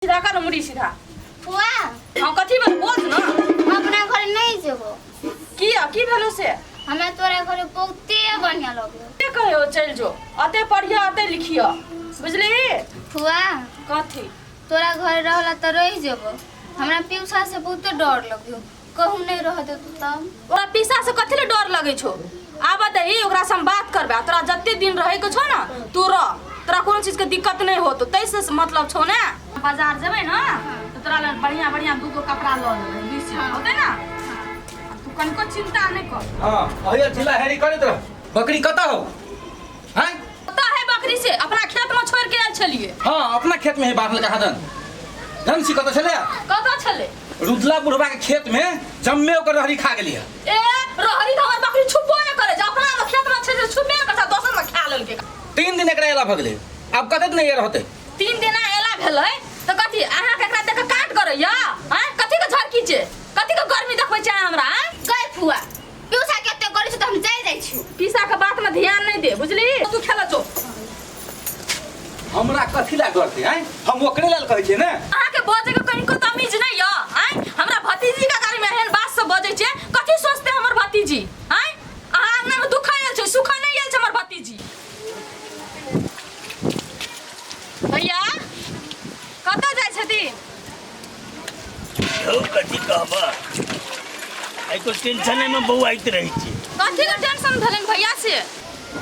सीधा कर मुड़ी सीधा। फुआ। हाँ, कथी भेल बोल ना। हम अपना घर नहीं जेबो। किया की भेलो से? हमरा तोरा घर बहुते बढ़िया लगलो। के कहे चल जो, अते पढ़िया अते लिखिया, बुझली? फुआ। कथी? तोरा घर रहला त रह जेबो, हमरा पीउसा से बहुते डर लगलो, कहूँ नहीं रह देतौ तब। ओकरा पीसा से कथी ले डर लगे छो? आब दही ओकरा से हम बात करबे, आ तोरा जते दिन रहे के छो ना तू रह, तोरा कोनो चीज के दिक्कत नहीं होतो, तै से मतलब छो ना। बाजार जेबै ना तो तोरा ले बढ़िया बढ़िया दूगो कपड़ा ल लेबै, बीस होतै ना, तू कनिको चिंता नहीं कर। हां, अहिया चिल्ला हेरी करैत रह। बकरी कतऽ हो? हैं? कतऽ है बकरी से? अपना खेत में छोड़ के आयल छलिए। हां, अपना खेत में है बांधल कहाँ दन। धन सी कतऽ छलै? कतऽ छलै? रुदला बुढ़वा के खेत में जम्मे ओकर रहरी खा गेली है। ए रहरी त हमर बकरी छुपो न करे, जे अपना में खेत में छै से छुपे न करे, दोसर में खा लेलकै। 3 दिन एकरा एला भ गेलै, आब कते दिन ये रहतै? 3 दिन एला भेलै त कथी अहाँ के एकरा देख के काट करैया? हैं, कथी के झरकी छै, कथी के गर्मी देखबै छै हमरा? हैं गै फुआ, पीसा के एते करै छै त हम जाय जाइ छी। पीसा के बात में ध्यान नहीं दे, बुझली? तू खेल जो। हमरा कथी ला करते हैं? हम ओकरे लेल कहै छियै ने। अहाँ के बजै के कनिको तमीज नहीं य, हैं? हमरा भतीजी के गाड़ी में एहन बात सब बजै छै, कथी सोचते हमर भतीजी? हैं, अहाँ अंगना में दुख आयल छै, सुख नहीं आयल छै हमर भतीजी। भैया कतऽ जाइ छथिन? हौ कथी कहबह, आइ तो टेंशने में बौआइत रहै छी। कथी के टेंशन भेलनि भैया से?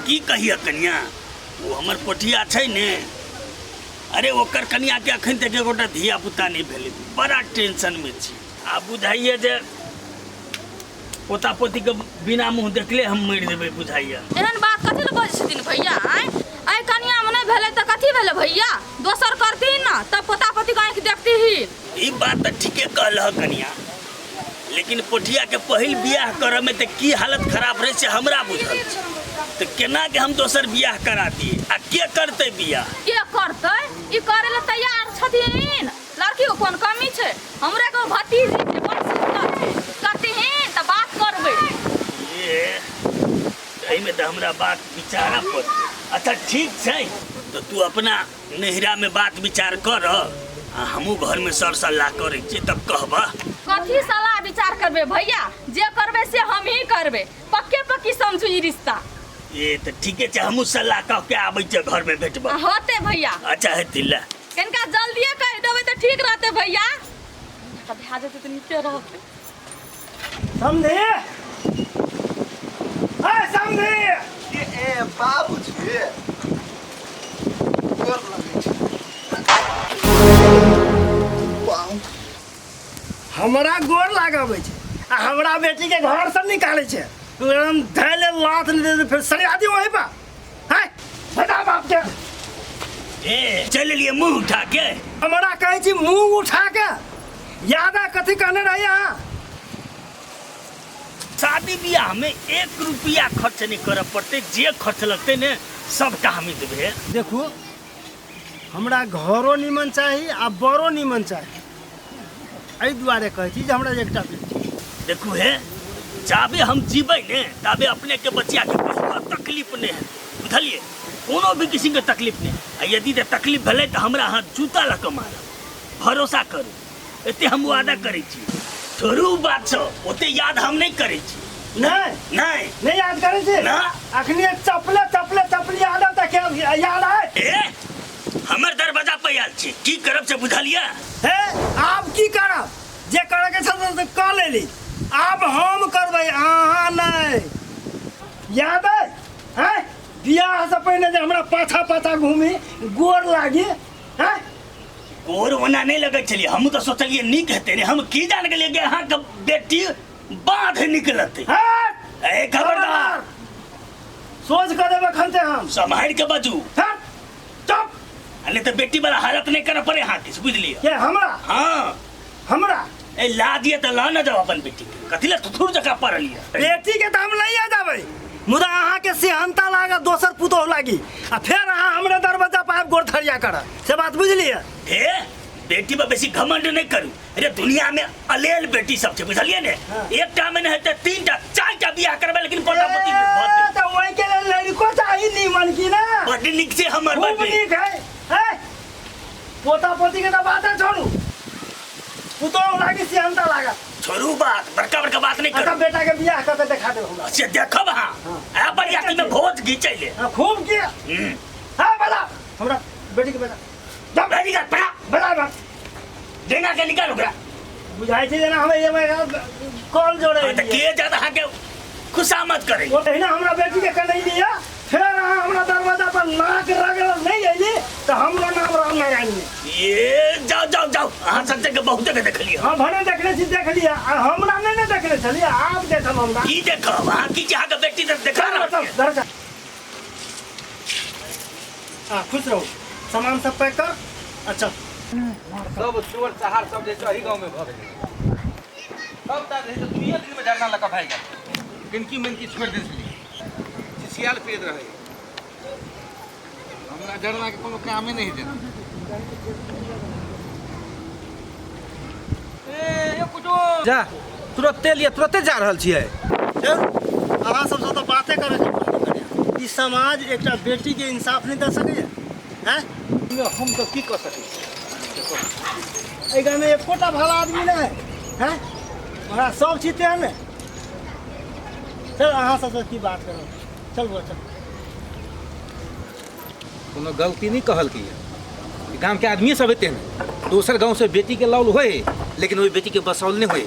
की कहिए कनिया, ओ हमर पोठिया छै ने, अरे ओकर कनिया के अखन तक एगोटा धिया पुता नहीं भेलै, बड़ा टेंशन में छी। आ बुझाइए जे पोता पोती के बिना मुँह देखले हम मरि जेबै बुझाइए। एहन बात कथी लए बजै छथिन भैया? आँय, आइ कनिया में नहीं भेलै तऽ कथी भेलै भैया? दोसर करथिन ना तब पोता पोती के आँखि देखतीही। ई बात तऽ ठीके कहलह कनिया, लेकिन पोठिया के पहिल बियाह करऽ में तऽ की हालत खराब रहै से हमरा बुझल छै, तऽ केना के हम दोसर बियाह करा दिए आ के करतै बियाह? के करतै? ई करे लए तैयार छथिन, लड़की के कोन कमी छै? हमरे के भतीजी छै, बड़ सुंदर छै, करतीहिन तऽ बात करबै। ए एहिमे तऽ हमरा बात विचारऽ पड़तै। अच्छा ठीक छै, तऽ तू अपना नैहरा में बात विचार कर आ हमहूँ घर में सर सलाह करै छियै तब कहबह। कथी सलाह विचार करबै भैया? जे करबै से हमही करबै, पक्के पक्की समझू ई रिश्ता। ए तऽ ठीके छै, हमहूँ सलाह कह के आबै छियै, घर में भेटबह। होते भैया। अच्छा हेतै, ले कनिका जल्दिए कहि देबै तऽ ठीक रहतै भैया। भए जेतै तऽ नीके रहतै। समझे? ए समझे! ए बाबूजी, गोर लगै छी। बाउ। हमरा गोर लगाबै छै आ हमरा बेटी के घर से निकालै छै, एकदम धैले लात नहीं दे फिर सरिया दी वहीं पर। हैं, बता बाप के। ए चल लिए मुंह उठा के। हमरा कहै छी मुंह उठा के? याद है कथी कहने रही अहाँ? शादी बियाह में 1 रुपया खर्च नहीं करऽ पड़तै, जे खर्च लगतै ने सबटा हमी देबै। देखू, हमरा घरो निमन चाही आ बड़ो निमन चाही, एहि दुआरे कहै छी जे हमरा एकटा बेटी। देखू हे, जाबे हम जीबै ने ताबे अपने के बचिया के कहियो तकलीफ नहीं हेतै, बुझलियै? कोनो भी किसी के तकलीफ नहीं। आ यदि जे तकलीफ भेलै तऽ हमरा अहाँ जूता लऽ कऽ मारब, भरोसा करू, एते हम वादा करै छी। छोड़ू बात सब, ओते याद हम नहीं करै छी। नहीं? नहीं। नहीं याद करै छी? ना। अखनी चपले चपले चपली याद आब तऽ के याद आय? ए हमर दरवाजा पर आयल छी, की करब से बुझलियै? हे आब की करब, जे करे के छल से कऽ लेली, आब हम करबै अहाँ नहीं। याद है? हैं, बियाह से पहिने जे हमरा पाछा पाछा घूमी गोर लागी? हैं, गोर ओना नहीं लगै छलियै, हमहूँ तऽ सोचलियै नीक हेतै ने, हम की जान गेलियै कि अहाँके बेटी बाध निकलतै। हट! ए खबरदार, सोच कऽ देबै खनते हम। सम्हारि के बाजू। हट! चुप! आ नहीं तऽ बेटी वाला हालत नहीं करऽ पड़े अहाँके, से बुझलियै? के हमरा? हाँ। हमरा? ए ला दिए तऽ ला न जाओ अपन बेटी के, कथी लए थुथुर जकाँ पड़लियै? बेटी के तऽ हम लैए जाबै, मुदा अहाँके सेहनता लागत दोसर पुतोह लागी आ फेर अहाँ हमरे दरवाजा पर आबि गोर थरिया करब, से बात बुझलियै? हे बेटी पर बेसी घमंड नहीं करू, अरे दुनिया में अलेल बेटी सब छै, बुझलियै ने? एकटा में नहीं हेतै 3टा 4टा बियाह करबै, लेकिन पोता पोती ए, तऽ ओहि के लेल लड़को चाही नीमन की ना? बड्ड नीक छै हमर खूब बड्ड। नीक है। हे, पोता पोती के तऽ बाते छोड़ू, पुतोह लागी सिहनता लागत। छोड़ू बात, बड़का बड़का बात नहीं आ करू। तब बेटा के बियाह कऽ के देखा देब हमरा। से देखब अहाँ, आ बरियाती में भोज घीचै ले। हाँ, खूब किया। हाँ बजा हमरा बेटी के, बजा जा। बेटी के पड़ा। बजा बा। डेंगा के निकाल ओकरा। बुझाइ छै जेना हम एहिमे कॉल जोड़े। हाँ, तऽ के ज्यादा अहाँके खुशामद करै? ओ तहिना हमरा बेटी के कनैली है, फेर अहाँ हमरा दरवाजा पर नाक रगड़ नहीं अयली तऽ हमरो नाम राम नारायण नहीं। ये जाओ जाओ जाओ, अहाँ सब जगह बहुत जगह देखलियै। हाँ भने देखने छी, देखलियै, आ हमरा नहीं ने देखने छलियै, आब देखब हमरा। की देखब अहाँ? की अहाँके बेटी तऽ देखा चल रहल चल छै। घर चल। हाँ खुश रहू, सामान सब पैक कर। अच्छा सब चोर चहार सब जे छै एही गाँव में भऽ गेलै। सब ता रहै तऽ दुइये दिन में झरना लऽ कऽ भागि गेल। किनकी मिनकी छोड़ि देने छलियै, चिचियाल फिरैत रहै। हमरा झरना के कोनो कामे नहि हेतै। ए यौ कुटुम, जा तुरते लिअ, तुरते जा रहल छियै। अहाँ सबसँ तऽ बाते करैके मन नहि करैए। ई समाज एकटा बेटीके इंसाफ नहि दऽ सकैए? हैं, हम तऽ की कऽ सकै छी? एहि गाममे एकोटा भला आदमी नहि है? हैं, हमरा सब चीज तेहन ने। चल, अहाँ सबसँ की बात करब, चल बौआ चल। कोनो गलती नहि कहलकै ई गामके आदमी सब एते ने। दोसर गाँव से बेटीके लाउल होय, लेकिन ओहि बेटीके बसौल नहि होय।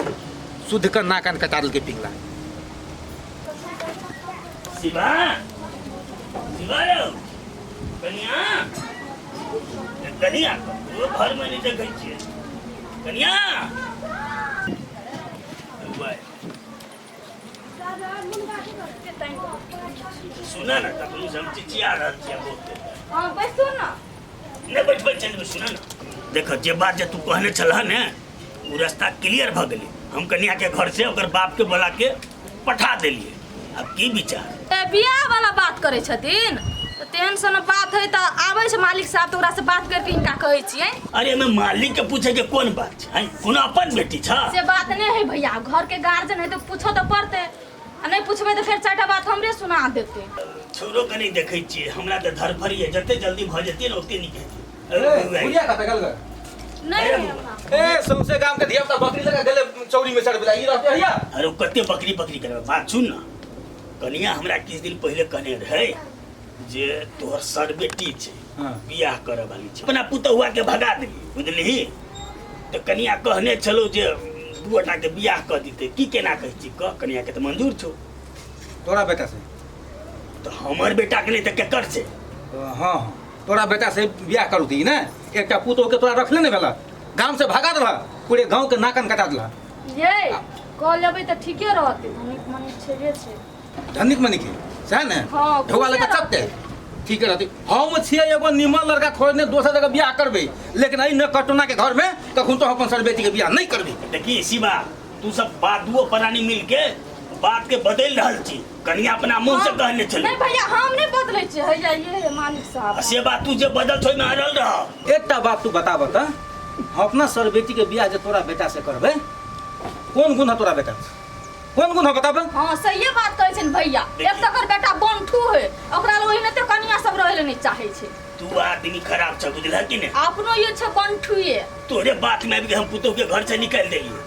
शुद्ध कर नाक कान कटा देलकै पिंगला। शिवा, शिवा रौ, कनिया, कनिया, ओ घरमे नहि देखै छियै कनिया। बौआ, सुनऽ ने, तखनो से हम चिचिया रहल छियै बहुत। हाँ बैसू ना। नहि बैठबै, चलबै। सुनऽ ने, देख, जे बात जे तू कहने छलह ने, ओ रास्ता क्लियर भऽ गेलै। हम कनियाके घर से ओकर बापके बोला के पठा देलियै। आब की विचार? ए, बियाह वाला बात करै छथिन तऽ तेहन सन बात है तऽ आबै छै मालिक साहब तऽ ओकरा से बात करके हिनका कहै छियै। अरे एहिमे मालिक के पूछे के कोन बात छै? आँय, कोनो अपन बेटी छ? से बात नहि है भैया, घर के गार्जियन है तऽ पूछो तऽ पड़तै, आ नहि पूछबै तऽ फेर चारिटा बात हमरे सुना देतै। छोरो के नहि देखै छियै, हमरा तऽ धरफड़ी है। जते जल्दी भऽ जेतै ने ओते नीक हेतै। बुढ़िया कतऽ गेल गे? नहि है हमरा। ए सौंसे गाम के धिया पुता बकरी लगा गेलै चौरी में चढ़बै ई रहते हैया। अरे ओ कते बकरी बकरी करबै, बात सुन न कनिया। हमरा किछु दिन पहिले कहने रहै जे तोहर सर बेटी छै, बियाह करऽ वाली छै। अपना पुतहुआ के भगा देली, बुझलिही? तऽ कनिया कहने छलौ जे दू गोटा के बियाह कऽ दितै। की केना कहै छी, कह। कनिया के तऽ मंजूर छौ। तोरा बेटा से? तऽ हमर बेटा के नहि तऽ केकर छै? हाँ हाँ, तोरा बेटा से बियाह करू दी ने। एकटा पुतोह के तोरा रखले नहीं भेला, गाम से भगा देलह, पूरे गांव के नाकन कटा देलह। ये कऽ लेबै तऽ ठीके रहतै, धनिक मनिक छेबे छै। धनिक मनिक है सएह ने? हाँ, ढौआ लऽ कऽ खुशे। चलते ठीक रहतै। हम छियै एगो निमन लड़का खोजने, दोसर जगह बियाह करबै, लेकिन एहि ने कटोना के घर में कखन तो अपन सर बेटी के बियाह नहीं करबै। देखी शिवा, तू सब बात दुओ प्राणी मिल के बात के बदलि रहल छी। कनिया अपना मुंह से कहने छलै। नहीं भैया, हम नहीं बदलै छियै, हैया ये है मालिक साहब। आ से बात तू जे बदल छौ ओहिमे अड़ल रह। एकटा बात तू बताबऽ तऽ, हम अपना सर बेटी के बियाह जे तोरा बेटा से करबै, कोन गुण है तोरा बेटा? कोन गुण है बताबऽ? हाँ सहिए बात कहै छनि भैया। एक तकर बेटा बंठू है, ओकरा लग ओहिने तऽ कनिया सब रहै लए नहीं चाहै छै। तू आदमी खराब छ, बुझलह कि नहि? अपनो ये छै बंठुए। तोरे बात में आबि के हम पुतोह के घर से निकालि देलियै।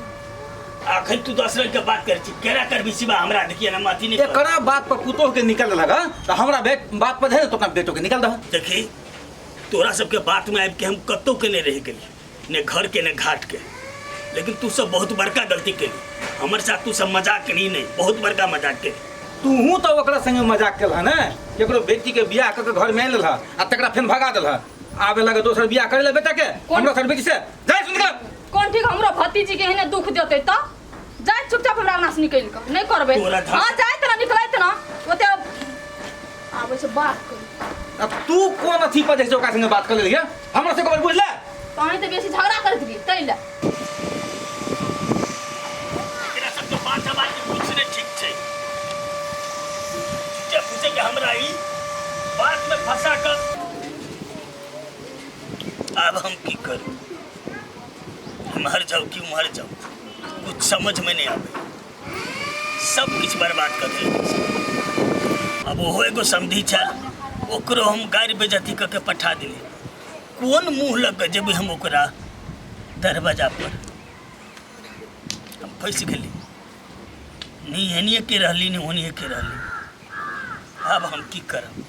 अखन तू 10 रंग के बात करै छी, केना करबी शिवा? हमरा देखिए ना अथी नहीं कर। एकरा बात पर पुतोह के निकल देलक हँ, तऽ हमरा बात पर है तो अपना बेटो के निकल दह। देखी, तोरा सबके बात में आबि के हम कतौ के नहीं रहि गेली, ने घर के ने घाट के। लेकिन तू सब बहुत बड़का गलती केली हमर साथ। तू सब मजाक केली नहीं, बहुत बड़का मजाक केली। तूहू तऽ ओकरा संगे मजाक केलह ने, केकरो बेटी के बियाह कऽ के घर में आनि लेलह आ तकरा फेन भगा देलह। आबे लगे दोसर बियाह करे ले बेटा के हमरा सर बेटी से जाय सुन के। कोन ठीक, हमरो भतीजी के एहने दुख देतै तऽ जाय चुपचाप हमरा अंगना से निकलि कऽ नहि करबै। तोरा धस- हाँ जाइत ना, निकलैत ना, ओते आबै छै बात करू। आ तू कोन अथी पर जाइ छै ओकरा संगे बात कर लेलियै हमरा से खबर बुझले? तहन तऽ बेसी झगड़ा करैत रही ताहि लए। एकरा सबके बात बात के कुछ नहीं ठीक छै। झूठे फूसे के हमरा ई बात में फंसा कर अब हम की करू? एम्हर जाऊ कि उम्हर जाऊ, कुछ समझ में नहीं आवे। सब किछु बर्बाद कर देलकै। अब ओहो एगो समधी छल, ओकरो हम गारि बेजती कऽ के पठा देली। कोन मुँह लऽ कऽ जेबै हम ओकरा दरवाजा पर? हम फँसि गेली, नहीं एनिए के रहली, नहीं ओनिए के रहली। आब हम की करब?